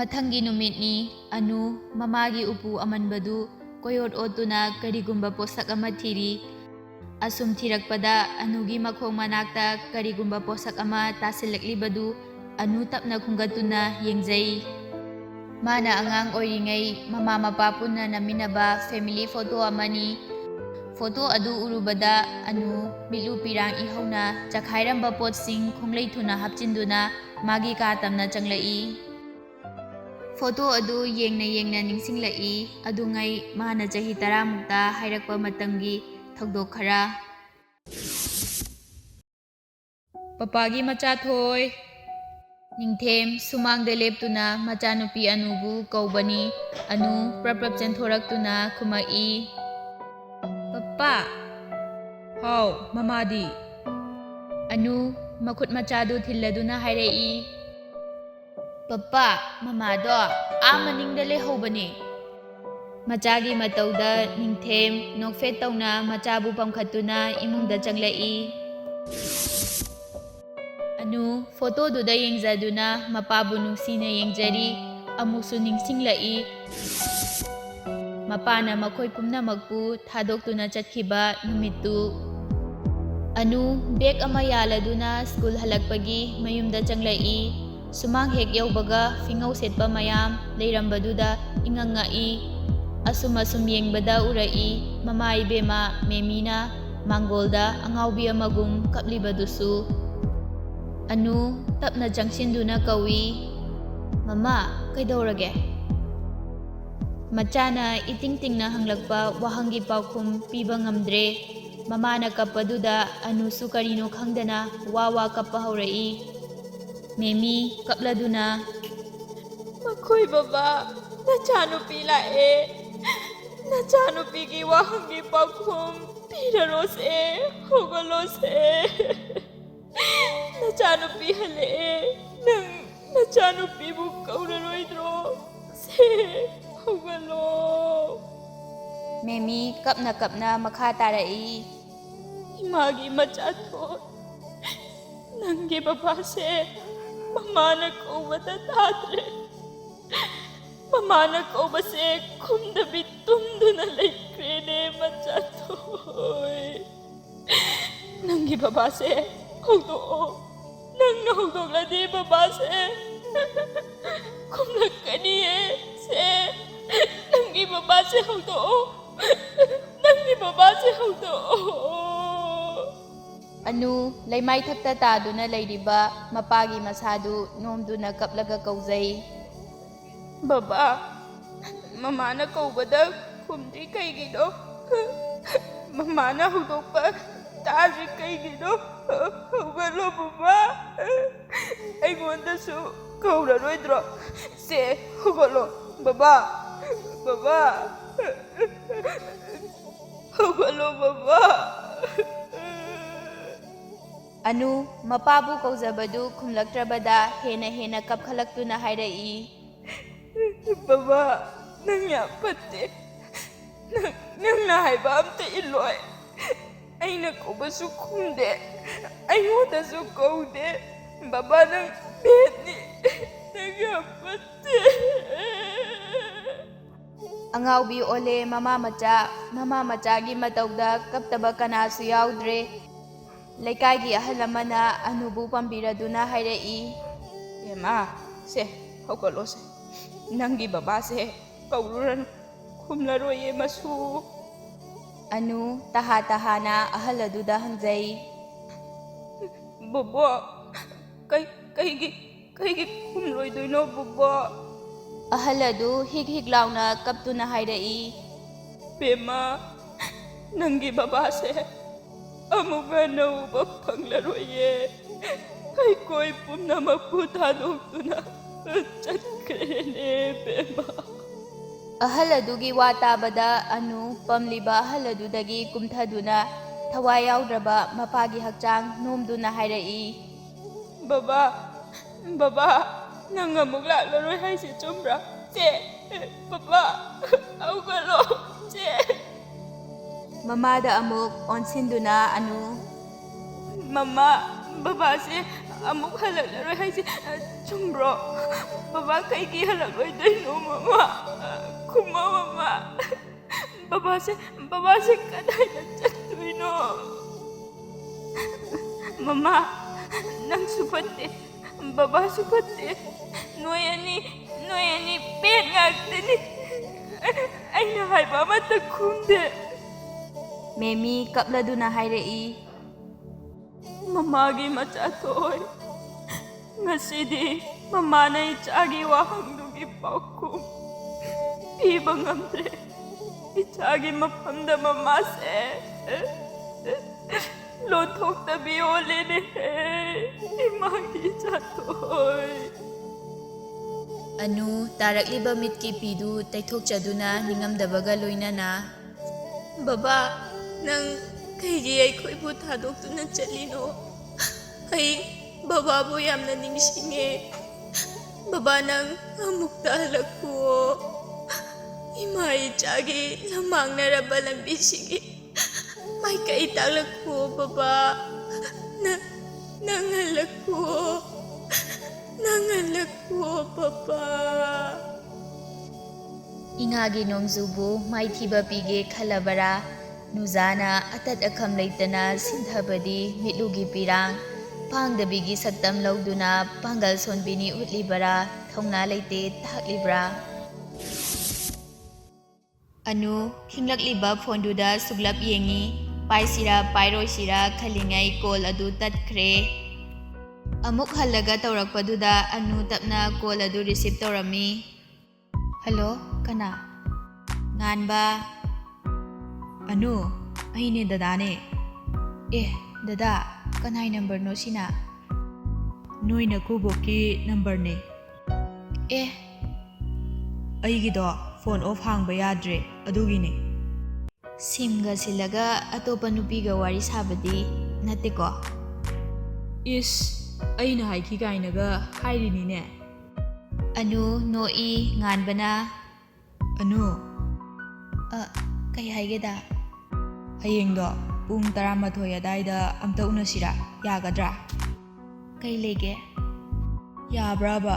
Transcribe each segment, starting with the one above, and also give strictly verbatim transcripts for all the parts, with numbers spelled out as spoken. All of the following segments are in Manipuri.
ꯃꯊꯪꯒꯤ ꯅꯨꯃꯤꯠꯅꯤ꯫ ꯑꯅꯨ ꯃꯃꯥꯒꯤ ꯎꯄꯨ ꯑꯃꯟꯕꯗꯨ ꯀꯣꯏꯑꯣꯠ ꯑꯣꯠꯇꯨꯅ ꯀꯔꯤꯒꯨꯝꯕ ꯄꯣꯠꯁꯛ ꯑꯃ ꯊꯤꯔꯤ꯫ ꯑꯁꯨꯝ ꯊꯤꯔꯛꯄꯗ ꯑꯅꯨꯒꯤ ꯃꯈꯣꯡ ꯃꯅꯥꯛꯇ ꯀꯔꯤꯒꯨꯝꯕ ꯄꯣꯠꯁꯛ ꯑꯃ ꯇꯥꯁꯤꯜꯂꯛꯂꯤꯕꯗꯨ ꯑꯅꯨ ꯇꯞꯅ ꯈꯨꯝꯒꯠꯇꯨꯅ ꯌꯦꯡꯖꯩ꯫ ꯃꯥꯅ ꯑꯉꯥꯡ ꯑꯣꯏꯔꯤꯉꯩ ꯃꯃꯥ ꯃꯄꯥ ꯄꯨꯟꯅ ꯅꯝꯃꯤꯟꯅꯕ ꯐꯦꯃꯤꯂꯤ ꯐꯣꯇꯣ ꯑꯃꯅꯤ꯫ ꯐꯣꯇꯣ ꯑꯗꯨ ꯎꯔꯨꯕꯗ ꯑꯅꯨ ꯃꯤꯠꯂꯨ ꯄꯤꯔꯥꯡ ꯏꯍꯧꯅ ꯆꯈꯥꯏꯔꯝꯕ ꯄꯣꯠꯁꯤꯡ ꯈꯣꯡꯂꯩ ꯊꯨꯅ ꯍꯥꯞꯆꯤꯟꯗꯨꯅ ꯃꯥꯒꯤ ꯀꯥ ꯇꯝꯅ ꯆꯪꯂꯛꯏ꯫ ꯐꯣꯇꯣ ꯑꯗꯨ ꯌꯦꯡꯅ ꯌꯦꯡꯅ ꯅꯤꯡꯁꯤꯡꯂꯛꯏ꯫ ꯑꯗꯨꯉꯩ ꯃꯥꯅ ꯆꯍꯤ ꯇꯔꯥꯃꯨꯛꯇ ꯍꯥꯏꯔꯛꯄ ꯃꯇꯝꯒꯤ ꯊꯧꯗꯣꯛ ꯈꯔ꯫ ꯄꯄꯥꯒꯤ ꯃꯆꯥꯊꯣꯏ꯫ ꯅꯤꯡꯊꯦꯝ ꯁꯨꯃꯥꯡꯗ ꯂꯦꯞꯇꯨꯅ ꯃꯆꯥꯅꯨꯄꯤ ꯑꯅꯨꯕꯨ ꯀꯧꯕꯅꯤ꯫ ꯑꯅꯨ ꯄ꯭ꯔꯞ ꯄ꯭ꯔꯞ ꯆꯦꯟꯊꯣꯔꯛꯇꯨꯅ ꯈꯨꯝꯃꯛꯏ꯫ "ꯄꯄꯥ!" "ꯍꯥꯎ, ꯃꯃꯥꯗꯤ?" ꯑꯅꯨ ꯃꯈꯨꯠ ꯃꯆꯥꯗꯨ ꯊꯤꯜꯂꯗꯨꯅ ꯍꯥꯏꯔꯛꯏ꯫ "ꯄꯄꯥ, ꯃꯃꯥꯗꯣ ꯑꯥ ꯃꯅꯤꯡꯗ ꯂꯩꯍꯧꯕꯅꯦ꯫" ꯃꯆꯥꯒꯤ ꯃꯇꯧꯗ ꯅꯤꯡꯊꯦꯝ ꯅꯣꯛꯐꯦꯠ ꯇꯧꯅ ꯃꯆꯥꯕꯨ ꯄꯝꯈꯠꯇꯨꯅ ꯏꯃꯨꯡꯗ ꯆꯪꯂꯛꯏ꯫ ꯑꯅꯨ ꯐꯣꯇꯣꯗꯨꯗ ꯌꯦꯡꯖꯗꯨꯅ ꯃꯄꯥꯕꯨ ꯅꯨꯡꯁꯤꯅ ꯌꯦꯡꯖꯔꯤ꯫ ꯑꯃꯨꯛꯁꯨ ꯅꯤꯡꯁꯤꯡꯂꯛꯏ꯫ ꯃꯄꯥꯅ ꯃꯈꯣꯏ ꯄꯨꯝꯅꯃꯛꯄꯨ ꯊꯥꯗꯣꯛꯇꯨꯅ ꯆꯠꯈꯤꯕ ꯅꯨꯃꯤꯠꯇꯨ꯫ ꯑꯅꯨ ꯕꯦꯒ ꯑꯃ ꯌꯥꯜꯂꯗꯨꯅ ꯁ꯭ꯀꯨꯜ ꯍꯜꯂꯛꯄꯒꯤ ꯃꯌꯨꯝꯗ ꯆꯪꯂꯛꯏ꯫ ꯁꯨꯃꯥꯡ ꯍꯦꯛ ꯌꯧꯕꯒ ꯐꯤꯉꯧ ꯁꯦꯠꯄ ꯃꯌꯥꯝ ꯂꯩꯔꯝꯕꯗꯨꯗ ꯏꯉꯛ ꯉꯛꯏ꯫ ꯑꯁꯨꯝ ꯑꯁꯨꯝ ꯌꯦꯡꯕꯗ ꯎꯔꯛꯏ ꯃꯃꯥ ꯏꯕꯦꯝꯃ ꯃꯦꯃꯤꯅ ꯃꯥꯡꯒꯣꯜꯗ ꯑꯉꯥꯎꯕꯤ ꯑꯃꯒꯨꯝ ꯀꯞꯂꯤꯕꯗꯨꯁꯨ꯫ ꯑꯅꯨ ꯇꯞꯅ ꯆꯪꯁꯤꯟꯗꯨꯅ ꯀꯧꯏ, "ꯃꯃꯥ, ꯀꯩꯗꯧꯔꯒꯦ?" ꯃꯆꯥꯅ ꯏꯇꯤꯡ ꯇꯤꯡꯅ ꯍꯪꯂꯛꯄ ꯋꯥꯍꯪꯒꯤ ꯄꯥꯎꯈꯨꯝ ꯄꯤꯕ ꯉꯝꯗ꯭ꯔꯦ꯫ ꯃꯃꯥꯅ ꯀꯞꯄꯗꯨꯗ ꯑꯅꯨꯁꯨ ꯀꯔꯤꯅꯣ ꯈꯪꯗꯅ ꯋꯥ ꯋꯥ ꯀꯞꯄ ꯍꯧꯔꯛꯏ꯫ ꯃꯦꯃꯤ ꯀꯞꯂꯗꯨꯅ, "ꯃꯈꯣꯏ ꯕꯕꯥ, ꯅꯆꯥꯅꯨꯄꯤ ꯂꯥꯛꯑꯦ꯫ ꯅꯆꯥꯅꯨꯄꯤꯒꯤ ꯋꯥꯍꯪꯒꯤ ꯄꯥꯎꯈꯨꯝ ꯄꯤꯔꯔꯣꯁꯦ꯫ ꯍꯧꯒꯠꯂꯣꯁꯦ꯫ ꯅꯆꯥꯅꯨꯄꯤ ꯍꯜꯂꯛꯑꯦ꯫ ꯅꯪ ꯅꯆꯥꯅꯨꯄꯤꯕꯨ ꯀꯧꯔꯔꯣꯏꯗ꯭ꯔꯣ? ꯁꯦ, ꯍꯧꯒꯠꯂꯣ꯫" ꯃꯦꯃꯤ ꯀꯞꯅ ꯀꯞꯅ ꯃꯈꯥ ꯇꯥꯔꯛꯏ꯫ "ꯏꯃꯥꯒꯤ ꯃꯆꯥꯊꯣꯏ, ꯅꯪꯒꯤ ꯕꯕꯥꯁꯦ ꯃꯃꯥꯅ ꯀꯧꯕꯗ ꯇꯥꯗ꯭ꯔꯦ꯫ ꯃꯃꯥꯅ ꯀꯧꯕꯁꯦ ꯈꯨꯝꯗꯕꯤ ꯇꯨꯝꯗꯨꯅ ꯂꯩꯈ꯭ꯔꯦꯅꯦ ꯃꯆꯥꯊꯣꯏ꯫ ꯅꯪꯒꯤ ꯕꯕꯥꯁꯦ ꯍꯧꯗꯣꯛꯑꯣ꯫ ꯅꯪꯅ ꯍꯧꯗꯣꯛꯂꯗꯤ ꯕꯕꯥꯁꯦ ꯈꯨꯝꯂꯛꯀꯅꯤꯌꯦ꯫ ꯁꯦ, ꯅꯪꯒꯤ ꯕꯕꯥꯁꯦ ꯍꯧꯗꯣꯛꯑꯣ꯫ ꯅꯪꯒꯤ ꯕꯕꯥꯁꯦ ꯍꯧꯗꯣꯛꯑꯣ꯫ ꯑꯅꯨ ꯂꯩꯃꯥꯏꯊꯛꯇ ꯇꯥꯗꯨꯅ ꯂꯩꯔꯤꯕ ꯃꯄꯥꯒꯤ ꯃꯁꯥꯗꯨ ꯅꯣꯝꯗꯨꯅ ꯀꯞꯂꯒ ꯀꯧꯖꯩ꯫ ꯕꯕꯥ, ꯃꯃꯥꯅ ꯀꯧꯕꯗ ꯈꯨꯝꯗ꯭ꯔꯤ ꯀꯩꯒꯤꯅꯣ? ꯃꯃꯥꯅ ꯍꯧꯗꯣꯛꯄ ꯇꯥꯗ꯭ꯔꯤ ꯀꯩꯒꯤꯅꯣ? ꯍꯧꯒꯠꯂꯣ ꯕꯕꯥ, ꯑꯩꯉꯣꯟꯗꯁꯨ ꯀꯧꯔꯔꯣꯏꯗ꯭ꯔꯣ? ꯁꯦ, ꯍꯧꯒꯠꯂꯣ ꯕꯕꯥ, ꯕꯕꯥ, ꯍꯧꯒꯠꯂꯣ ꯕꯕꯥ꯫ ꯑꯅꯨ ꯃꯄꯥꯕꯨ ꯀꯧꯖꯕꯗꯨ ꯈꯨꯝꯂꯛꯇ꯭ꯔꯕꯗ ꯍꯦꯟꯅ ꯍꯦꯟꯅ ꯀꯞꯈꯠꯂꯛꯇꯨꯅ ꯍꯥꯏꯔꯛꯏ꯫ ꯕꯕꯥ, ꯅꯪ ꯌꯥꯝ ꯐꯠꯇꯦ꯫ ꯅꯪ, ꯅꯪꯅ ꯍꯥꯏꯕ ꯑꯝꯇ ꯏꯜꯂꯣꯏ꯫ ꯑꯩꯅ ꯀꯧꯕꯁꯨ ꯈꯨꯝꯗꯦ, ꯑꯩꯉꯣꯟꯗꯁꯨ ꯀꯧꯗꯦ꯫ ꯕꯕꯥ, ꯅꯪ ꯕꯦꯠꯅꯤ꯫ ꯅꯪ ꯌꯥꯝ ꯐꯠꯇꯦ꯫ ꯑꯉꯥꯎꯕꯤ ꯑꯣꯜꯂꯦ ꯃꯃꯥ ꯃꯆꯥ꯫ ꯃꯃꯥ ꯃꯆꯥꯒꯤ ꯃꯇꯧꯗ ꯀꯞꯇꯕ ꯀꯅꯥꯁꯨ ꯌꯥꯎꯗ꯭ꯔꯦ꯫ ꯂꯩꯀꯥꯏꯒꯤ ꯑꯍꯜ ꯑꯃꯅ ꯑꯅꯨꯕꯨ ꯄꯝꯕꯤꯔꯗꯨꯅ ꯍꯥꯏꯔꯛꯏ꯫ ꯕꯦꯝꯃ, ꯁꯦ, ꯍꯧꯒꯠꯂꯣꯁꯦ꯫ ꯅꯪꯒꯤ ꯕꯕꯥꯁꯦ ꯀꯧꯔꯨꯔꯅꯨ, ꯈꯨꯝꯂꯔꯣꯏꯌꯦ ꯃꯁꯨ꯫ ꯑꯅꯨ ꯇꯍꯥ ꯇꯍꯥꯅ ꯑꯍꯜ ꯑꯗꯨꯗ ꯍꯪꯖꯩ꯫ ꯕꯣꯕꯣ, ꯀꯩ, ꯀꯩꯒꯤ, ꯀꯩꯒꯤ ꯈꯨꯝꯂꯣꯏꯗꯣꯏꯅꯣ ꯕꯣꯕꯣ? ꯑꯍꯜ ꯑꯗꯨ ꯍꯤꯛ ꯍꯤꯛ ꯂꯥꯎꯅ ꯀꯞꯇꯨꯅ ꯍꯥꯏꯔꯛꯏ꯫ ꯕꯦꯝꯃ, ꯅꯪꯒꯤ ꯕꯕꯥꯁꯦ ꯑꯃꯨꯛ ꯍꯟꯅ ꯎꯕ ꯐꯪꯂꯔꯣꯏꯌꯦ꯫ ꯂꯩꯀꯣꯏ ꯄꯨꯝꯅꯃꯛꯄꯨ ꯊꯥꯗꯣꯛꯇꯨꯅ ꯆꯠꯈ꯭ꯔꯦꯅꯦ ꯕꯦꯝꯃ꯫ ꯑꯍꯜ ꯑꯗꯨꯒꯤ ꯋꯥ ꯇꯥꯕꯗ ꯑꯅꯨ ꯄꯝꯂꯤꯕ ꯑꯍꯜ ꯑꯗꯨꯗꯒꯤ ꯀꯨꯝꯊꯗꯨꯅ ꯊꯋꯥꯏ ꯌꯥꯎꯗ꯭ꯔꯕ ꯃꯄꯥꯒꯤ ꯍꯛꯆꯥꯡ ꯅꯣꯝꯗꯨꯅ ꯍꯥꯏꯔꯛꯏ꯫ ꯕꯕꯥ, ꯕꯕꯥ, ꯅꯪ ꯑꯃꯨꯛ ꯂꯥꯛꯂꯔꯣꯏ ꯍꯥꯏꯁꯦ ꯆꯨꯝꯕ꯭ꯔꯥ? ꯆꯦ, ꯕꯕꯥ, ꯍꯧꯒꯠꯂꯣ, ꯆꯦ꯫ ꯃꯃꯥꯗ ꯑꯃꯨꯛ ꯑꯣꯟꯁꯤꯟꯗꯨꯅ ꯑꯅꯨ꯫ ꯃꯃꯥ, ꯕꯕꯥꯁꯦ ꯑꯃꯨꯛ ꯍꯜꯂꯛꯂꯔꯣꯏ ꯍꯥꯏꯁꯦ, ꯑ, ꯆꯨꯝꯕ꯭ꯔꯣ? ꯕꯕꯥ ꯀꯩꯒꯤ ꯍꯜꯂꯛꯂꯣꯏꯗꯣꯏꯅꯣ, ꯃꯃꯥ? ꯑ, ꯈꯨꯝꯃꯣ, ꯃꯃꯥ꯫ ꯕꯕꯥꯁꯦ, ꯕꯕꯥꯁꯦ ꯀꯗꯥꯏꯗ ꯆꯠꯇꯣꯏꯅꯣ? ꯃꯃꯥ, ꯅꯪꯁꯨ ꯐꯠꯇꯦ, ꯕꯕꯥꯁꯨ ꯐꯠꯇꯦ꯫ ꯅꯣꯏ ꯑꯅꯤ, ꯅꯣꯏ ꯑꯅꯤ ꯄꯦꯠ ꯉꯥꯛꯇꯅꯤ꯫ ꯑꯩꯅ ꯍꯥꯏꯕ ꯑꯃꯠꯇ ꯈꯨꯝꯗꯦ꯫ ꯃꯦꯃꯤ ꯀꯞꯂꯗꯨꯅ ꯍꯥꯏꯔꯛꯏ, "ꯃꯃꯥꯒꯤ ꯃꯆꯥꯊꯣꯏ, ꯉꯁꯤꯗꯤ ꯃꯃꯥꯅ ꯏꯆꯥꯒꯤ ꯋꯥꯍꯪꯗꯨꯒꯤ ꯄꯥꯎꯈꯨꯝ ꯄꯤꯕ ꯉꯝꯗ꯭ꯔꯦ꯫ ꯏꯆꯥꯒꯤ ꯃꯐꯝꯗ ꯃꯃꯥꯁꯦ ꯂꯣꯟꯊꯣꯛꯇꯕꯤ ꯑꯣꯜꯂꯦꯅꯦꯍꯦ, ꯏꯃꯥꯒꯤ ꯏꯆꯥꯊꯣꯏ꯫" ꯑꯅꯨ ꯇꯥꯔꯛꯂꯤꯕ ꯃꯤꯠꯀꯤ ꯄꯤꯗꯨ ꯇꯩꯊꯣꯛꯆꯗꯨꯅ ꯅꯤꯡꯉꯝꯗꯕꯒ ꯂꯣꯏꯅꯅ, "ꯕꯕꯥ, ꯅꯪ ꯀꯩꯒꯤ ꯑꯩꯈꯣꯏꯕꯨ ꯊꯥꯗꯣꯛꯇꯨꯅ ꯆꯠꯂꯤꯅꯣ? ꯑꯩ ꯕꯕꯥꯕꯨ ꯌꯥꯝꯅ ꯅꯤꯡꯁꯤꯡꯉꯦ꯫ ꯕꯕꯥ, ꯅꯪ ꯑꯃꯨꯛꯇ ꯍꯜꯂꯛꯈꯨꯑꯣ꯫ ꯏꯃꯥ ꯏꯆꯥꯒꯤ ꯂꯝꯃꯥꯡꯅꯔꯕ ꯂꯝꯕꯤꯁꯤꯒꯤ ꯃꯥꯏꯀꯩ ꯇꯥꯛꯂꯛꯈꯨꯑꯣ, ꯕꯕꯥ꯫ ꯅꯪ, ꯅꯪ ꯍꯜꯂꯛꯈꯨꯑꯣ꯫ ꯅꯪ ꯍꯜꯂꯛꯈꯨꯑꯣ, ꯕꯕꯥ꯫" ꯏꯉꯥꯒꯤ ꯅꯣꯡꯖꯨꯕꯨ ꯃꯥꯏꯊꯤꯕ ꯄꯤꯒꯦ ꯈꯜꯂꯕꯔꯥ? ꯅꯨꯖꯥꯅ ꯑꯇꯠ ꯑꯈꯝ ꯂꯩꯇꯅ ꯁꯤꯟꯊꯕꯗꯤ ꯃꯤꯠꯂꯨꯒꯤ ꯄꯤꯔꯥꯡ, ꯄꯥꯡꯗꯕꯤꯒꯤ ꯁꯛꯇꯝ ꯂꯧꯗꯨꯅ ꯄꯥꯡꯒꯜ ꯁꯣꯟꯕꯤꯅꯤ ꯎꯠꯂꯤꯕꯔꯥ? ꯊꯧꯅꯥ ꯂꯩꯇꯦ ꯇꯥꯛꯂꯤꯕ꯭ꯔꯥ? ꯑꯅꯨ ꯈꯤꯡꯂꯛꯂꯤꯕ ꯐꯣꯟꯗꯨꯗ ꯁꯨꯛꯂꯞ ꯌꯦꯡꯉꯤ꯫ ꯄꯥꯏꯁꯤꯔꯥ ꯄꯥꯏꯔꯣꯏꯁꯤꯔꯥ ꯈꯜꯂꯤꯉꯩ ꯀꯣꯜ ꯑꯗꯨ ꯇꯠꯈ꯭ꯔꯦ꯫ ꯑꯃꯨꯛ ꯍꯜꯂꯒ ꯇꯧꯔꯛꯄꯗꯨꯗ ꯑꯅꯨ ꯇꯞꯅ ꯀꯣꯜ ꯑꯗꯨ ꯔꯤꯁꯤꯞ ꯇꯧꯔꯝꯃꯤ꯫ "ꯍꯜꯂꯣ, ꯀꯅꯥ?" "ꯉꯥꯟꯕ꯫" "ꯑꯅꯨ, ꯑꯩꯅꯦ, ꯗꯗꯥꯅꯦ꯫" "ꯑꯦ, ꯗꯗꯥ, ꯀꯅꯥꯏ ꯅꯝꯕꯔꯅꯣ ꯁꯤꯅ?" "ꯅꯣꯏ ꯅꯀꯨꯕꯣꯛꯀꯤ ꯅꯝꯕꯔꯅꯦ꯫" "ꯑꯦ, ꯑꯩꯒꯤꯗꯣ ꯐꯣꯟ ꯑꯣꯐ ꯍꯥꯡꯕ ꯌꯥꯗ꯭ꯔꯦ, ꯑꯗꯨꯒꯤꯅꯦ꯫" ꯁꯤꯝꯒ ꯁꯤꯜꯂꯒ ꯑꯇꯣꯞꯄ ꯅꯨꯄꯤꯒ ꯋꯥꯔꯤ ꯁꯥꯕꯗꯤ ꯅꯠꯇꯦꯀꯣ? "ꯏꯁ, ꯑꯩꯅ ꯍꯥꯏꯈꯤ ꯀꯥꯏꯅꯒ ꯍꯥꯏꯔꯤꯅꯤꯅꯦ꯫" ꯑꯅꯨ ꯅꯣꯛꯏ꯫ ꯉꯥꯟꯕꯅ, "ꯑꯅꯨ꯫" "ꯑ, ꯀꯩ ꯍꯥꯏꯒꯦꯗ?" "ꯍꯌꯦꯡꯗꯣ ꯄꯨꯡ ꯇꯔꯥꯃꯥꯊꯣꯏ ꯑꯗꯥꯏꯗ ꯑꯝꯇ ꯎꯅꯁꯤꯔꯥ? ꯌꯥꯒꯗ꯭ꯔꯥ?" ꯀꯩ ꯂꯩꯒꯦ? ꯌꯥꯕ꯭ꯔꯕ?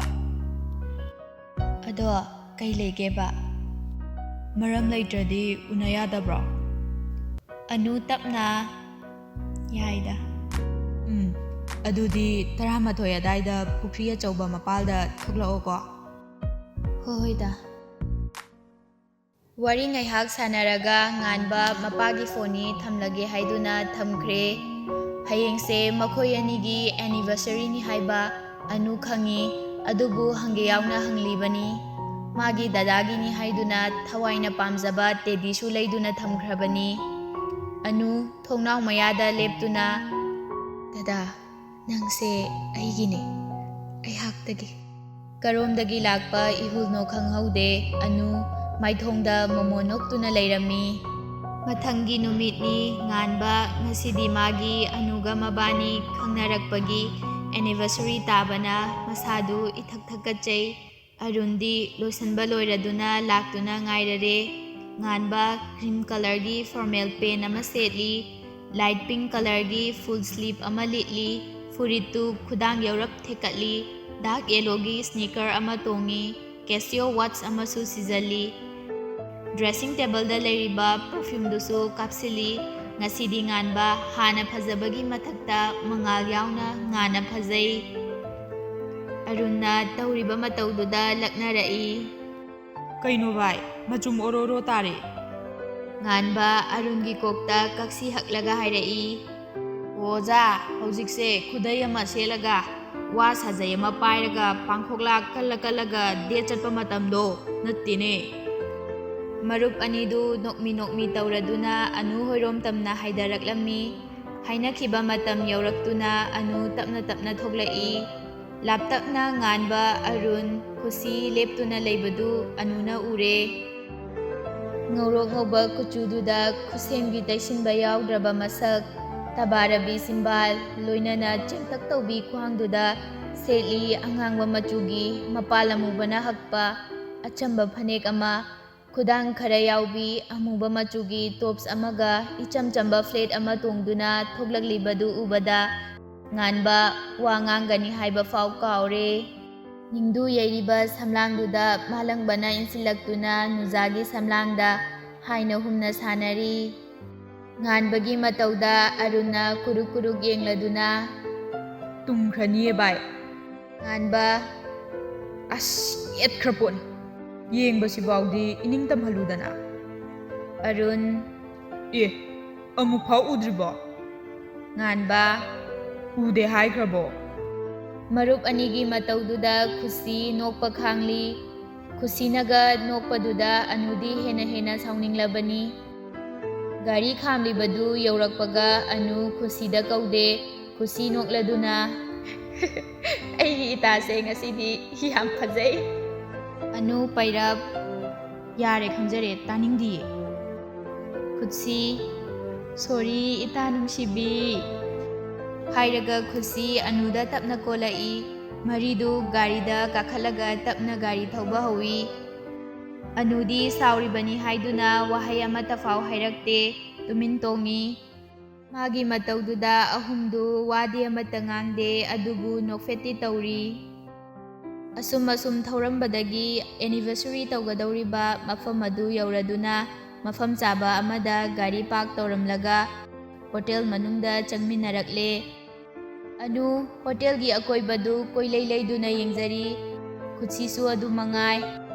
ꯑꯗꯣ ꯀꯩ ꯂꯩꯒꯦꯕ? ꯃꯔꯝ ꯂꯩꯇ꯭ꯔꯗꯤ ꯎꯅ ꯌꯥꯗꯕ꯭ꯔꯣ? ꯑꯅꯨ ꯇꯞꯅ, "ꯌꯥꯏꯗ꯫ ꯎꯝ, ꯑꯗꯨꯗꯤ ꯇꯔꯥꯃꯥꯊꯣꯏ ꯑꯗꯥꯏꯗ ꯄꯨꯈ꯭ꯔꯤ ꯑꯆꯧꯕ ꯃꯄꯥꯜꯗ ꯊꯣꯛꯂꯛꯑꯣꯀꯣ꯫" "ꯍꯣꯏ ꯍꯣꯏꯗ꯫" ꯋꯥꯔꯤ ꯉꯥꯏꯍꯥꯛ ꯁꯥꯟꯅꯔꯒ ꯉꯥꯟꯕ ꯃꯄꯥꯒꯤ ꯐꯣꯟꯅꯤ ꯊꯝꯂꯒꯦ ꯍꯥꯏꯗꯨꯅ ꯊꯝꯈ꯭ꯔꯦ꯫ ꯍꯌꯦꯡꯁꯦ ꯃꯈꯣꯏ ꯑꯅꯤꯒꯤ anniversaryꯅꯤ ꯍꯥꯏꯕ ꯑꯅꯨ ꯈꯪꯉꯤ, ꯑꯗꯨꯕꯨ ꯍꯪꯒꯦ ꯌꯥꯎꯅ ꯍꯪꯂꯤꯕꯅꯤ꯫ ꯃꯥꯒꯤ ꯗꯗꯥꯒꯤꯅꯤ ꯍꯥꯏꯗꯨꯅ ꯊꯋꯥꯏꯅ ꯄꯥꯝꯖꯕ ꯇꯦꯗꯤꯁꯨ ꯂꯩꯗꯨꯅ ꯊꯝꯈ꯭ꯔꯕꯅꯤ꯫ ꯑꯅꯨ ꯊꯣꯡꯅꯥꯎ ꯃꯌꯥꯗ ꯂꯦꯞꯇꯨꯅ, "ꯗꯗꯥ, ꯅꯪꯁꯦ ꯑꯩꯒꯤꯅꯦ, ꯑꯩꯍꯥꯛꯇꯒꯤ꯫" ꯀꯔꯣꯝꯗꯒꯤ ꯂꯥꯛꯄ ꯏꯍꯨꯜꯅꯣ ꯈꯪꯍꯧꯗꯦ, ꯑꯅꯨ ꯃꯥꯏꯊꯣꯡꯗ ꯃꯣꯃꯣꯟ ꯅꯣꯛꯇꯨꯅ ꯂꯩꯔꯝꯃꯤ꯫ ꯃꯊꯪꯒꯤ ꯅꯨꯃꯤꯠꯅꯤ꯫ ꯉꯥꯟꯕ ꯉꯁꯤꯗꯤ ꯃꯥꯒꯤ ꯑꯅꯨꯒ ꯃꯕꯥꯅꯤ ꯈꯪꯅꯔꯛꯄꯒꯤ anniversary ꯇꯥꯕꯅ ꯃꯁꯥꯗꯨ ꯏꯊꯛ ꯊꯛꯀꯠꯆꯩ꯫ ꯑꯔꯨꯟꯗꯤ ꯂꯣꯏꯁꯤꯟꯕ ꯂꯣꯏꯔꯗꯨꯅ ꯂꯥꯛꯇꯨꯅ ꯉꯥꯏꯔꯔꯦ꯫ ꯉꯥꯟꯕ cream colourꯒꯤ formal pant ꯑꯃ ꯁꯦꯠꯂꯤ, light pink colourꯒꯤ full sleeve ꯑꯃ ꯂꯤꯠꯂꯤ, ꯐꯨꯔꯤꯠꯇꯨ ꯈꯨꯗꯥꯡ ꯌꯧꯔꯞ ꯊꯦꯛꯀꯠꯂꯤ, dark yellowꯒꯤ sneaker ꯑꯃ ꯇꯣꯡꯉꯤ, Casio watch ꯑꯃꯁꯨ ꯁꯤꯖꯜꯂꯤ꯫ Dressing tableꯗ ꯂꯩꯔꯤꯕ perfumeꯗꯨꯁꯨ ꯀꯥꯞꯁꯤꯜꯂꯤ꯫ ꯉꯁꯤꯗꯤ ꯉꯥꯟꯕ ꯍꯥꯟꯅ ꯐꯖꯕꯒꯤ ꯃꯊꯛꯇ ꯃꯉꯥꯜ ꯌꯥꯎꯅ ꯉꯥꯟꯅ ꯐꯖꯩ꯫ ꯑꯔꯨꯟꯅ ꯇꯧꯔꯤꯕ ꯃꯇꯧꯗꯨꯗ ꯂꯛꯅꯔꯛꯏ꯫ "ꯀꯩꯅꯣ ꯚꯥꯏ, ꯃꯆꯨꯝ ꯑꯣꯔꯣ ꯑꯣꯔꯣ ꯇꯥꯔꯦ?" ꯉꯥꯟꯕ ꯑꯔꯨꯟꯒꯤ ꯀꯣꯛꯇ ꯀꯛꯁꯤ ꯍꯛꯂꯒ ꯍꯥꯏꯔꯛꯏ꯫ "ꯑꯣꯖꯥ, ꯍꯧꯖꯤꯛꯁꯦ ꯈꯨꯗꯩ ꯑꯃ ꯁꯦꯠꯂꯒ ꯋꯥ ꯁꯥꯖꯩ ꯑꯃ ꯄꯥꯏꯔꯒ ꯄꯥꯡꯈꯣꯛꯂꯥ ꯀꯜꯂ ꯀꯜꯂꯒ date ꯆꯠꯄ ꯃꯇꯝꯗꯣ ꯅꯠꯇꯦꯅꯦ꯫" ꯃꯔꯨꯞ ꯑꯅꯤꯗꯨ ꯅꯣꯛꯃꯤ ꯅꯣꯛꯃꯤ ꯇꯧꯔꯗꯨꯅ ꯑꯅꯨ ꯍꯣꯏꯔꯣꯝ ꯇꯝꯅ ꯍꯥꯏꯗꯔꯛꯂꯝꯃꯤ꯫ ꯍꯥꯏꯅꯈꯤꯕ ꯃꯇꯝ ꯌꯧꯔꯛꯇꯨꯅ ꯑꯅꯨ ꯇꯞꯅ ꯇꯞꯅ ꯊꯣꯛꯂꯛꯏ꯫ ꯂꯥꯞꯇꯛꯅ ꯉꯥꯟꯕ ꯑꯔꯨꯟ, ꯈꯨꯁꯤ ꯂꯦꯞꯇꯨꯅ ꯂꯩꯕꯗꯨ ꯑꯅꯨꯅ ꯎꯔꯦ꯫ ꯉꯧꯔꯣꯛ ꯉꯧꯕ ꯀꯨꯆꯨꯗꯨꯗ ꯈꯨꯠꯁꯦꯝꯒꯤ ꯇꯩꯁꯤꯟꯕ ꯌꯥꯎꯗ꯭ꯔꯕ ꯃꯁꯛ, ꯇꯕꯥꯔꯕꯤ ꯁꯤꯝꯕꯥꯜ, ꯂꯣꯏꯅꯅ ꯆꯦꯡꯇꯛ ꯇꯧꯕꯤ ꯈ꯭ꯋꯥꯡꯗꯨꯗ ꯁꯦꯠꯂꯤ ꯑꯉꯥꯡꯕ ꯃꯆꯨꯒꯤ ꯃꯄꯥꯜ ꯑꯃꯨꯕꯅ ꯍꯛꯄ ꯑꯆꯝꯕ ꯐꯅꯦꯛ ꯑꯃ, ꯈꯨꯗꯥꯡ ꯈꯔ ꯌꯥꯎꯕꯤ ꯑꯃꯨꯕ ꯃꯆꯨꯒꯤ tops ꯑꯃꯒ ꯏꯆꯝ ꯆꯝꯕ flat ꯑꯃ ꯇꯣꯡꯗꯨꯅ ꯊꯣꯛꯂꯛꯂꯤꯕꯗꯨ ꯎꯕꯗ ꯉꯥꯟꯕ ꯋꯥ ꯉꯥꯡꯒꯅꯤ ꯍꯥꯏꯕ ꯐꯥꯎ ꯀꯥꯎꯔꯦ꯫ ꯅꯤꯡꯗꯨ ꯌꯩꯔꯤꯕ ꯁꯝꯂꯥꯡꯗꯨꯗ ꯃꯥꯂꯪꯕꯅ ꯏꯟꯁꯤꯜꯂꯛꯇꯨꯅ ꯅꯨꯖꯥꯒꯤ ꯁꯝꯂꯥꯡꯗ ꯍꯥꯏꯅ ꯍꯨꯝꯅ ꯁꯥꯟꯅꯔꯤ꯫ ꯉꯥꯟꯕꯒꯤ ꯃꯇꯧꯗ ꯑꯔꯨꯟꯅ ꯀꯨꯔꯨꯛ ꯀꯨꯔꯨꯛ ꯌꯦꯡꯂꯗꯨꯅ, "ꯇꯨꯝꯈ꯭ꯔꯅꯤꯌꯦ ꯚꯥꯏ꯫" ꯉꯥꯟꯕ, "ꯑꯁ, ꯌꯦꯠꯈ꯭ꯔ ꯄꯣꯠꯅꯤ꯫ ꯌꯦꯡꯕꯁꯤꯐꯥꯎꯗꯤ ꯏꯅꯤꯡ ꯇꯝꯍꯜꯂꯨꯗꯅ꯫" ꯑꯔꯨꯟ, "ꯑꯦ, ꯑꯃꯨꯛꯐꯥꯎ ꯎꯗ꯭ꯔꯤꯕꯣ?" ꯉꯥꯟꯕ, "ꯎꯗꯦ ꯍꯥꯏꯈ꯭ꯔꯕꯣ?" ꯃꯔꯨꯞ ꯑꯅꯤꯒꯤ ꯃꯇꯧꯗꯨꯗ ꯈꯨꯁꯤ ꯅꯣꯛꯄ ꯈꯥꯡꯂꯤ꯫ ꯈꯨꯁꯤꯅꯒ ꯅꯣꯛꯄꯗꯨꯗ ꯑꯅꯨꯗꯤ ꯍꯦꯟꯅ ꯍꯦꯟꯅ ꯁꯥꯎꯅꯤꯡꯂꯕꯅꯤ꯫ ꯒꯥꯔꯤ ꯈꯥꯝꯂꯤꯕꯗꯨ ꯌꯧꯔꯛꯄꯒ ꯑꯅꯨ ꯈꯨꯁꯤꯗ ꯀꯧꯗꯦ꯫ ꯈꯨꯁꯤ ꯅꯣꯛꯂꯗꯨꯅ, "ꯑꯩꯒꯤ ꯏꯇꯥꯁꯦ ꯉꯁꯤꯗꯤ ꯌꯥꯝ ꯐꯖꯩ꯫" ꯑꯅꯨ ꯄꯩꯔꯞ, "ꯌꯥꯔꯦ, ꯈꯪꯖꯔꯦ, ꯇꯥꯅꯤꯡꯗꯤꯌꯦ꯫" ꯈꯨꯠꯁꯤ, "ꯁꯣꯔꯤ, ꯏꯇꯥ ꯅꯨꯡꯁꯤꯕꯤ," ꯍꯥꯏꯔꯒ ꯈꯨꯠꯁꯤ ꯑꯅꯨꯗ ꯇꯞꯅ ꯀꯣꯜꯂꯛꯏ꯫ ꯃꯔꯤꯗꯨ ꯒꯥꯔꯤꯗ ꯀꯥꯈꯠꯂꯒ ꯇꯞꯅ ꯒꯥꯔꯤ ꯊꯧꯕ ꯍꯧꯏ꯫ ꯑꯅꯨꯗꯤ ꯁꯥꯎꯔꯤꯕꯅꯤ ꯍꯥꯏꯗꯨꯅ ꯋꯥꯍꯩ ꯑꯃꯠꯇ ꯐꯥꯎ ꯍꯥꯏꯔꯛꯇꯦ, ꯇꯨꯃꯤꯟ ꯇꯣꯡꯏ꯫ ꯃꯥꯒꯤ ꯃꯇꯧꯗꯨꯗ ꯑꯍꯨꯝꯗꯨ ꯋꯥꯗꯤ ꯑꯃꯠꯇ ꯉꯥꯡꯗꯦ, ꯑꯗꯨꯕꯨ ꯅꯣꯛꯐꯦꯠꯇꯤ ꯇꯧꯔꯤ꯫ ꯑꯁꯨꯝ ꯑꯁꯨꯝ ꯊꯧꯔꯝꯕꯗꯒꯤ anniversary ꯇꯧꯒꯗꯧꯔꯤꯕ ꯃꯐꯝ ꯑꯗꯨ ꯌꯧꯔꯗꯨꯅ ꯃꯐꯝ ꯆꯥꯕ ꯑꯃꯗ ꯒꯥꯔꯤ ꯄꯥꯔꯛ ꯇꯧꯔꯝꯂꯒ ꯍꯣꯇꯦꯜ ꯃꯅꯨꯡꯗ ꯆꯪꯃꯤꯟꯅꯔꯛꯂꯦ꯫ ꯑꯅꯨ ꯍꯣꯇꯦꯜꯒꯤ ꯑꯀꯣꯏꯕꯗꯨ ꯀꯣꯏꯂꯩ ꯂꯩꯗꯨꯅ ꯌꯦꯡꯖꯔꯤ꯫ ꯈꯨꯠꯁꯤꯁꯨ ꯑꯗꯨ ꯃꯉꯥꯏ꯫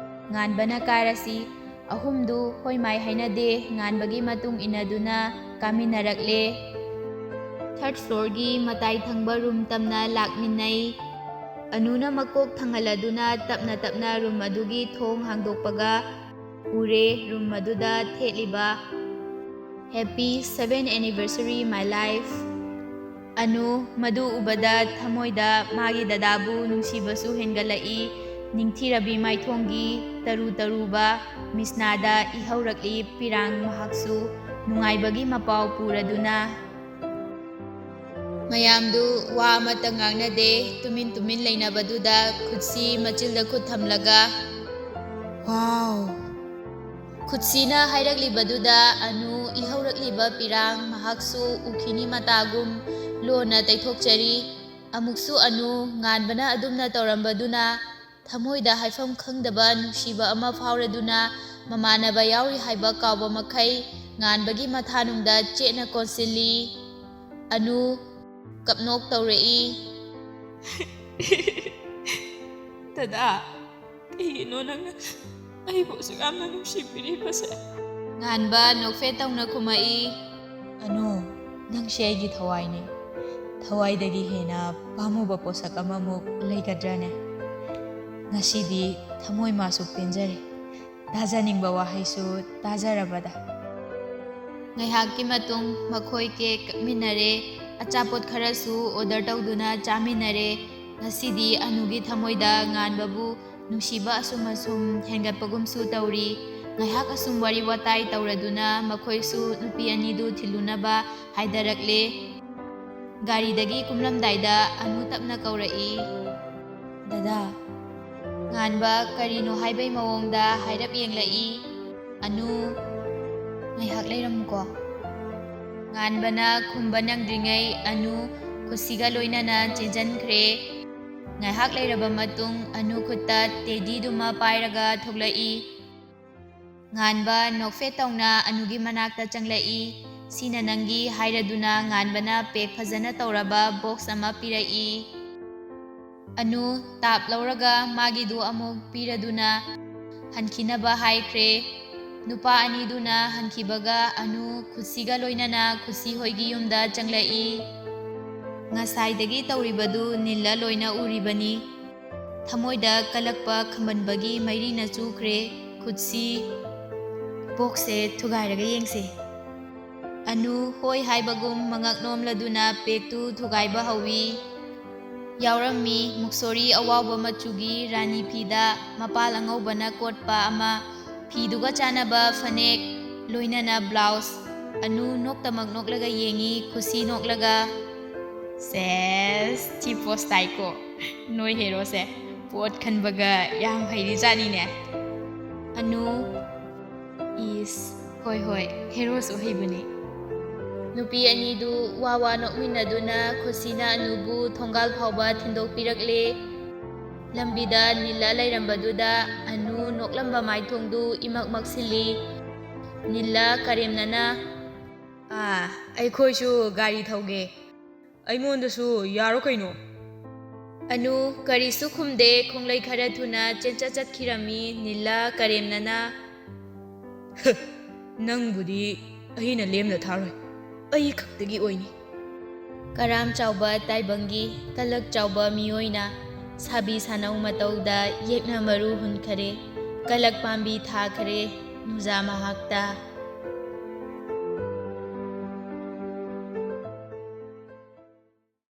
ꯉꯥꯟꯕꯅ ꯀꯥꯔꯁꯤ꯫ ꯑꯍꯨꯝꯗꯨ ꯍꯣꯏ ꯃꯥꯏ ꯍꯥꯏꯅꯗꯦ, ꯉꯥꯟꯕꯒꯤ ꯃꯇꯨꯡ ꯏꯟꯅꯗꯨꯅ ꯀꯥꯃꯤꯟꯅꯔꯛꯂꯦ꯫ Third floorꯒꯤ ꯃꯇꯥꯏ ꯊꯪꯕ ꯔꯨꯝ ꯇꯝꯅ ꯂꯥꯛꯃꯤꯟꯅꯩ꯫ ꯑꯅꯨꯅ ꯃꯀꯣꯛ ꯊꯪꯍꯜꯂꯗꯨꯅ ꯇꯞꯅ ꯇꯞꯅ ꯔꯨꯝ ꯑꯗꯨꯒꯤ ꯊꯣꯡ ꯍꯥꯡꯗꯣꯛꯄꯒ ꯎꯔꯦ ꯔꯨꯝ ꯑꯗꯨꯗ ꯊꯦꯠꯂꯤꯕ "Happy seventh anniversary, my life." Anu ꯃꯗꯨ ꯎꯕꯗ ꯊꯃꯣꯏꯗ ꯃꯥꯒꯤ ꯗꯗꯥꯕꯨ ꯅꯨꯡꯁꯤꯕꯁꯨ ꯍꯦꯟꯒꯠꯂꯛꯏ꯫ ꯅꯤꯡꯊꯤꯔꯕꯤ ꯃꯥꯏꯊꯣꯡꯒꯤ ꯇꯔꯨ ꯇꯔꯨꯕ ꯃꯤꯁꯅꯥꯗ ꯏꯍꯧꯔꯛꯂꯤ ꯄꯤꯔꯥꯡ ꯃꯍꯥꯛꯁꯨ ꯅꯨꯡꯉꯥꯏꯕꯒꯤ ꯃꯄꯥꯎ ꯄꯨꯔꯗꯨꯅ꯫ ꯃꯌꯥꯝꯗꯨ ꯋꯥ ꯑꯃꯠꯇ ꯉꯥꯡꯅꯗꯦ꯫ ꯇꯨꯃꯤꯟ ꯇꯨꯃꯤꯟ ꯂꯩꯅꯕꯗꯨꯗ ꯈꯨꯠꯁꯤ ꯃꯆꯤꯜꯗ ꯈꯨꯠ ꯊꯝꯂꯒ, "ꯋꯥꯎ!" ꯈꯨꯠꯁꯤꯅ ꯍꯥꯏꯔꯛꯂꯤꯕꯗꯨꯗ ꯑꯅꯨ ꯏꯍꯧꯔꯛꯂꯤꯕ ꯄꯤꯔꯥꯡ ꯃꯍꯥꯛꯁꯨ ꯎꯈꯤꯅꯤ ꯃꯇꯥꯒꯨꯝ ꯂꯣꯟꯅ ꯇꯩꯊꯣꯛꯆꯔꯤ꯫ ꯑꯃꯨꯛꯁꯨ ꯑꯅꯨ, ꯉꯥꯟꯕꯅ ꯑꯗꯨꯝꯅ ꯇꯧꯔꯝꯕꯗꯨꯅ ꯊꯃꯣꯏꯗ ꯍꯥꯏꯐꯝ ꯈꯪꯗꯕ ꯅꯨꯡꯁꯤꯕ ꯑꯃ ꯐꯥꯎꯔꯗꯨꯅ ꯃꯃꯥꯟꯅꯕ ꯌꯥꯎꯔꯤ ꯍꯥꯏꯕ ꯀꯥꯎꯕ ꯃꯈꯩ ꯉꯥꯟꯕꯒꯤ ꯃꯊꯥꯅꯨꯡꯗ ꯆꯦꯠꯅ ꯀꯣꯟꯁꯤꯜꯂꯤ꯫ ꯑꯅꯨ ꯀꯞꯅꯣꯛ ꯇꯧꯔꯛꯏ꯫ ꯗꯗꯥ, ꯀꯩꯒꯤꯅꯣ ꯅꯪꯅ ꯑꯩꯕꯨ ꯑꯁꯨꯛ ꯌꯥꯝꯅ ꯅꯨꯡꯁꯤꯕꯤꯔꯤꯕꯁꯦ? ꯉꯥꯟꯕ ꯅꯣꯛꯐꯦꯠ ꯇꯧꯅ ꯈꯨꯝꯃꯛꯏ꯫ ꯑꯅꯨ, ꯅꯪꯁꯦ ꯑꯩꯒꯤ ꯊꯋꯥꯏꯅꯦ꯫ ꯊꯋꯥꯏꯗꯒꯤ ꯍꯦꯟꯅ ꯄꯥꯝꯃꯨꯕ ꯄꯣꯠꯁꯛ ꯑꯃꯃꯨꯛ ꯂꯩꯒꯗ꯭ꯔꯅꯦ? ꯉꯁꯤꯗꯤ ꯊꯃꯣꯏ ꯃꯥꯁꯨ ꯄꯦꯟꯖꯔꯦ꯫ ꯇꯥꯖꯅꯤꯡꯕ ꯋꯥꯍꯩꯁꯨ ꯇꯥꯖꯔꯕꯗ꯫ ꯉꯥꯏꯍꯥꯛꯀꯤ ꯃꯇꯨꯡ ꯃꯈꯣꯏ ꯀꯦꯛ ꯀꯛꯃꯤꯟꯅꯔꯦ, ꯑꯆꯥꯄꯣꯠ ꯈꯔꯁꯨ ꯑꯣꯔꯗꯔ ꯇꯧꯗꯨꯅ ꯆꯥꯃꯤꯟꯅꯔꯦ꯫ ꯉꯁꯤꯗꯤ ꯑꯅꯨꯒꯤ ꯊꯃꯣꯏꯗ ꯉꯥꯟꯕꯕꯨ ꯅꯨꯡꯁꯤꯕ ꯑꯁꯨꯝ ꯑꯁꯨꯝ ꯍꯦꯟꯒꯠꯄꯒꯨꯝꯁꯨ ꯇꯧꯔꯤ꯫ ꯉꯥꯏꯍꯥꯛ ꯑꯁꯨꯝ ꯋꯥꯔꯤ ꯋꯥꯇꯥꯏ ꯇꯧꯔꯗꯨꯅ ꯃꯈꯣꯏꯁꯨ ꯅꯨꯄꯤ ꯑꯅꯤꯗꯨ ꯊꯤꯜꯂꯨꯅꯕ ꯍꯥꯏꯗꯔꯛꯂꯦ꯫ ꯒꯥꯔꯤꯗꯒꯤ ꯀꯨꯝꯂꯝꯗꯥꯏꯗ ꯑꯅꯨ ꯇꯞꯅ ꯀꯧꯔꯛꯏ, "ꯗꯗꯥ꯫" ꯉꯥꯟꯕ ꯀꯔꯤꯅꯣ ꯍꯥꯏꯕꯩ ꯃꯑꯣꯡꯗ ꯍꯥꯏꯔꯞ ꯌꯦꯡꯂꯛꯏ꯫ ꯑꯅꯨ, "ꯉꯥꯏꯍꯥꯛ ꯂꯩꯔꯝꯃꯨꯀꯣ꯫" ꯉꯥꯟꯕꯅ ꯈꯨꯝꯕ ꯅꯪꯗ꯭ꯔꯤꯉꯩ ꯑꯅꯨ ꯈꯨꯠꯁꯤꯒ ꯂꯣꯏꯅꯅ ꯆꯦꯟꯖꯟꯈ꯭ꯔꯦ꯫ ꯉꯥꯏꯍꯥꯛ ꯂꯩꯔꯕ ꯃꯇꯨꯡ ꯑꯅꯨ ꯈꯨꯠꯇ ꯇꯦꯗꯤꯗꯨꯃ ꯄꯥꯏꯔꯒ ꯊꯣꯛꯂꯛꯏ꯫ ꯉꯥꯟꯕ ꯅꯣꯛꯐꯦꯠ ꯇꯧꯅ ꯑꯅꯨꯒꯤ ꯃꯅꯥꯛꯇ ꯆꯪꯂꯛꯏ꯫ "ꯁꯤꯅ ꯅꯪꯒꯤ" ꯍꯥꯏꯔꯗꯨꯅ ꯉꯥꯟꯕꯅ ꯄꯦꯛ ꯐꯖꯅ ꯇꯧꯔꯕ ꯕꯣꯛꯁ ꯑꯃ ꯄꯤꯔꯛꯏ꯫ ꯑꯅꯨ ꯇꯥꯞ ꯂꯧꯔꯒ ꯃꯥꯒꯤꯗꯨ ꯑꯃꯨꯛ ꯄꯤꯔꯗꯨꯅ ꯍꯟꯈꯤꯅꯕ ꯍꯥꯏꯈ꯭ꯔꯦ꯫ ꯅꯨꯄꯥ ꯑꯅꯤꯗꯨꯅ ꯍꯟꯈꯤꯕꯒ ꯑꯅꯨ ꯈꯨꯠꯁꯤꯒ ꯂꯣꯏꯅꯅ ꯈꯨꯠꯁꯤ ꯍꯣꯏꯒꯤ ꯌꯨꯝꯗ ꯆꯪꯂꯛꯏ꯫ ꯉꯁꯥꯏꯗꯒꯤ ꯇꯧꯔꯤꯕꯗꯨ ꯅꯤꯜꯂ ꯂꯣꯏꯅ ꯎꯔꯤꯕꯅꯤ꯫ ꯊꯃꯣꯏꯗ ꯀꯜꯂꯛꯄ ꯈꯝꯕꯟꯕꯒꯤ ꯃꯩꯔꯤꯅ ꯆꯨꯈ꯭ꯔꯦ꯫ ꯈꯨꯠꯁꯤ, "ꯕꯣꯛꯁꯁꯦ ꯊꯨꯒꯥꯏꯔꯒ ꯌꯦꯡꯁꯦ꯫" ꯑꯅꯨ ꯍꯣꯏ ꯍꯥꯏꯕꯒꯨꯝ ꯃꯉꯛ ꯅꯣꯝꯂꯗꯨꯅ ꯄꯦꯛꯇꯨ ꯊꯨꯒꯥꯏꯕ ꯍꯧꯏ꯫ ꯌꯥꯎꯔꯝꯃꯤ ꯃꯨꯛꯁꯣꯔꯤ ꯑꯋꯥꯎꯕ ꯃꯆꯨꯒꯤ ꯔꯥꯅꯤ ꯐꯤꯗ ꯃꯄꯥꯜ ꯑꯉꯧꯕꯅ ꯀꯣꯠꯄ ꯑꯃ, ꯐꯤꯗꯨꯒ ꯆꯥꯟꯅꯕ ꯐꯅꯦꯛ, ꯂꯣꯏꯅꯅ ꯕ꯭ꯂꯥꯎꯁ꯫ ꯑꯅꯨ ꯅꯣꯛꯇꯃꯛ ꯅꯣꯛꯂꯒ ꯌꯦꯡꯉꯤ, ꯈꯨꯁꯤ ꯅꯣꯛꯂꯒ꯫ "ꯁꯦꯁ, ꯊꯤ ꯄꯣꯁ ꯇꯥꯏꯀꯣ ꯅꯣꯏ ꯍꯦꯔꯣꯁꯦ꯫ ꯄꯣꯠ ꯈꯟꯕꯒ ꯌꯥꯝ ꯍꯩꯔꯤꯖꯥꯠꯅꯤꯅꯦ꯫" ꯑꯅꯨ, "ꯏꯁ, ꯍꯣꯏ ꯍꯣꯏ, ꯍꯦꯔꯣꯁꯨ ꯍꯩꯕꯅꯤ꯫" ꯅꯨꯄꯤ ꯑꯅꯤꯗꯨ ꯋꯥ ꯋꯥ ꯅꯣꯛꯃꯤꯟꯅꯗꯨꯅ ꯈꯨꯁꯤꯅ ꯑꯅꯨꯕꯨ ꯊꯣꯡꯒꯥꯜ ꯐꯥꯎꯕ ꯊꯤꯟꯗꯣꯛꯄꯤꯔꯛꯂꯦ꯫ ꯂꯝꯕꯤꯗ ꯅꯤꯜꯂ ꯂꯩꯔꯝꯕꯗꯨꯗ ꯑꯅꯨ ꯅꯣꯛꯂꯝꯕ ꯃꯥꯏꯊꯣꯡꯗꯨ ꯏꯃꯛ ꯃꯛꯁꯤꯜꯂꯤ꯫ ꯅꯤꯜꯂ ꯀꯔꯦꯝꯅꯅ, "ꯑꯥ, ꯑꯩꯈꯣꯏꯁꯨ ꯒꯥꯔꯤ ꯊꯧꯒꯦ꯫ ꯑꯩꯉꯣꯟꯗꯁꯨ ꯌꯥꯔꯣ ꯀꯩꯅꯣ?" ꯑꯅꯨ ꯀꯔꯤꯁꯨ ꯈꯨꯝꯗꯦ, ꯈꯣꯡꯂꯩ ꯈꯔ ꯊꯨꯅ ꯆꯦꯟꯆꯠ ꯆꯠꯈꯤꯔꯝꯃꯤ꯫ ꯅꯤꯜꯂ ꯀꯔꯦꯝꯅꯅ, "ꯅꯪꯕꯨꯗꯤ ꯑꯩꯅ ꯂꯦꯝꯅ ꯊꯥꯔꯣꯏ, ꯑꯩ ꯈꯛꯇꯒꯤ ꯑꯣꯏꯅꯤ꯫" ꯀꯔꯥꯝ ꯆꯥꯎꯕ ꯇꯥꯏꯕꯪꯒꯤ ꯀꯂꯛ ꯆꯥꯎꯕ ꯃꯤꯑꯣꯏꯅ ꯁꯥꯕꯤ ꯁꯥꯅꯧ ꯃꯇꯧꯗ ꯌꯦꯛꯅ ꯃꯔꯨ ꯍꯨꯟꯈꯔꯦ꯫ ꯀꯂꯛ ꯄꯥꯝꯕꯤ ꯊꯥꯈꯔꯦ ꯅꯨꯡꯖꯥ ꯃꯍꯥꯛꯇ꯫